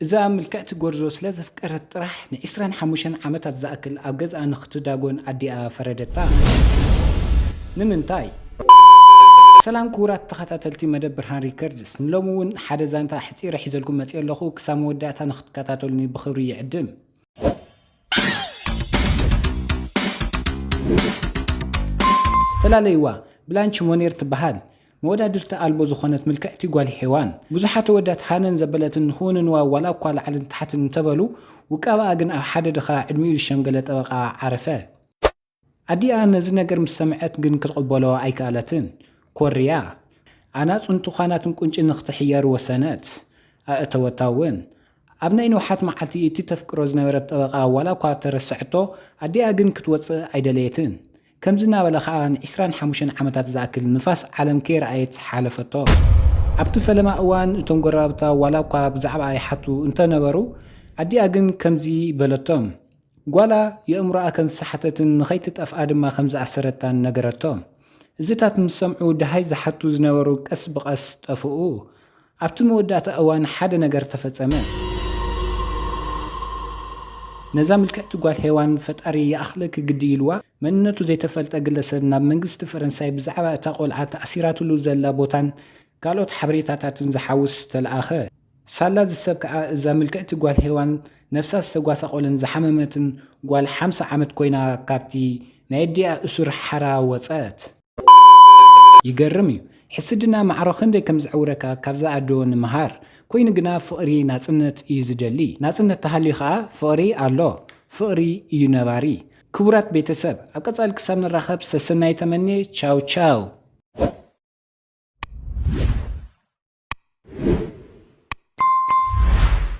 እዛ ምልክዕቲ ጎርዞ ስለ ዘፍቀረት ጥራሕ ንዒስራን ሓሙሽተን ዓመታት ዝኣክል ኣብ ገዝኣ ንኽትዳጎን ኣዲኣ ፈረደታ። ንምንታይ? ሰላም ክቡራት ተኸታተልቲ መደብ ብርሃን ሪከርድስ፣ ንሎሚ እውን ሓደ ዛንታ ሕፂረ ሒዘልኩም መፅእ ኣለኹ። ክሳብ መወዳእታ ንኽትከታተሉኒ ብኽብሪ ይዕድም። ተላለይዋ፣ ብላንች ሞኔር ትበሃል። መወዳድርቲ ኣልቦ ዝኾነት ምልክዕቲ ጓል ሄዋን፣ ብዙሓት ወዳት ሃነን ዘበለትን ንኽውንንዋ ዋላ እኳ ላዕልን ታሕትን እንተበሉ፣ ውቃብኣ ግን ኣብ ሓደ ድኻ ዕድሚኡ ዝሸምገለ ጠበቓ ዓረፈ። ኣዲኣ ነዚ ነገር ምስ ሰምዐት ግን ክትቕበሎ ኣይከኣለትን። ኮርያ፣ ኣናጹን ትዃናትን ቁንጭ ንኽትሕየር ወሰነት። ኣእተወታ እውን። ኣብ ናይ ንውሓት መዓልቲ እቲ ተፍቅሮ ዝነበረት ጠበቓ ዋላ እኳ ተረስዐቶ፣ ኣዲኣ ግን ክትወጽእ ኣይደለየትን። ከምዚ እናበለ ኸኣ ንዒስራን ሓሙሽተን ዓመታት ዝኣክል ንፋስ ዓለም ከይረኣየት ሓለፈቶ። ኣብቲ ፈለማ እዋን እቶም ጎረባብታ ዋላ እኳ ብዛዕባኣ ይሓቱ እንተነበሩ፣ ኣዲኣ ግን ከምዚ በለቶም። ጓላ የእምሮኣ ከም ዝሰሓተትን ንኸይትጠፍኣ ድማ ከም ዝኣሰረታን ነገረቶም። እዚታት ምስ ሰምዑ ደሃይ ዝሓቱ ዝነበሩ ቀስ ብቐስ ጠፍኡ። ኣብቲ መወዳእታ እዋን ሓደ ነገር ተፈጸመ። ነዛ ምልክዕቲ ጓል ሄዋን ፈጣሪ ይኣኽለኪ ግዲ ኢልዋ፣ መንነቱ ዘይተፈልጠ ግለሰብ ናብ መንግስቲ ፈረንሳይ ብዛዕባ እታ ቆልዓ ተኣሲራትሉ ዘላ ቦታን ካልኦት ሓበሬታታትን ዝሓውስ ተለኣኸ። ሳላ ዝሰብ ከኣ እዛ ምልክዕቲ ጓል ሄዋን ነፍሳ ዝተጓሳቆለን ዝሓመመትን ጓል ሓምሳ ዓመት ኮይና ካብቲ ናይ ኣዲኣ እሱር ሓራ ወጸት። ይገርም እዩ። ሕስድና ማዕሮ ክንደይ ከም ዘዕውረካ ካብዛ ኣዶ ንምሃር። ኮይኑ ግና ፍቕሪ ናጽነት እዩ ዝደሊ። ናጽነት ተሃልዩ ከኣ ፍቕሪ ኣሎ። ፍቕሪ እዩ ነባሪ። ክቡራት ቤተሰብ፣ ኣብ ቀጻሊ ክሳብ ንራኸብ ሰሰናይ ተመኔ። ቻው ቻው።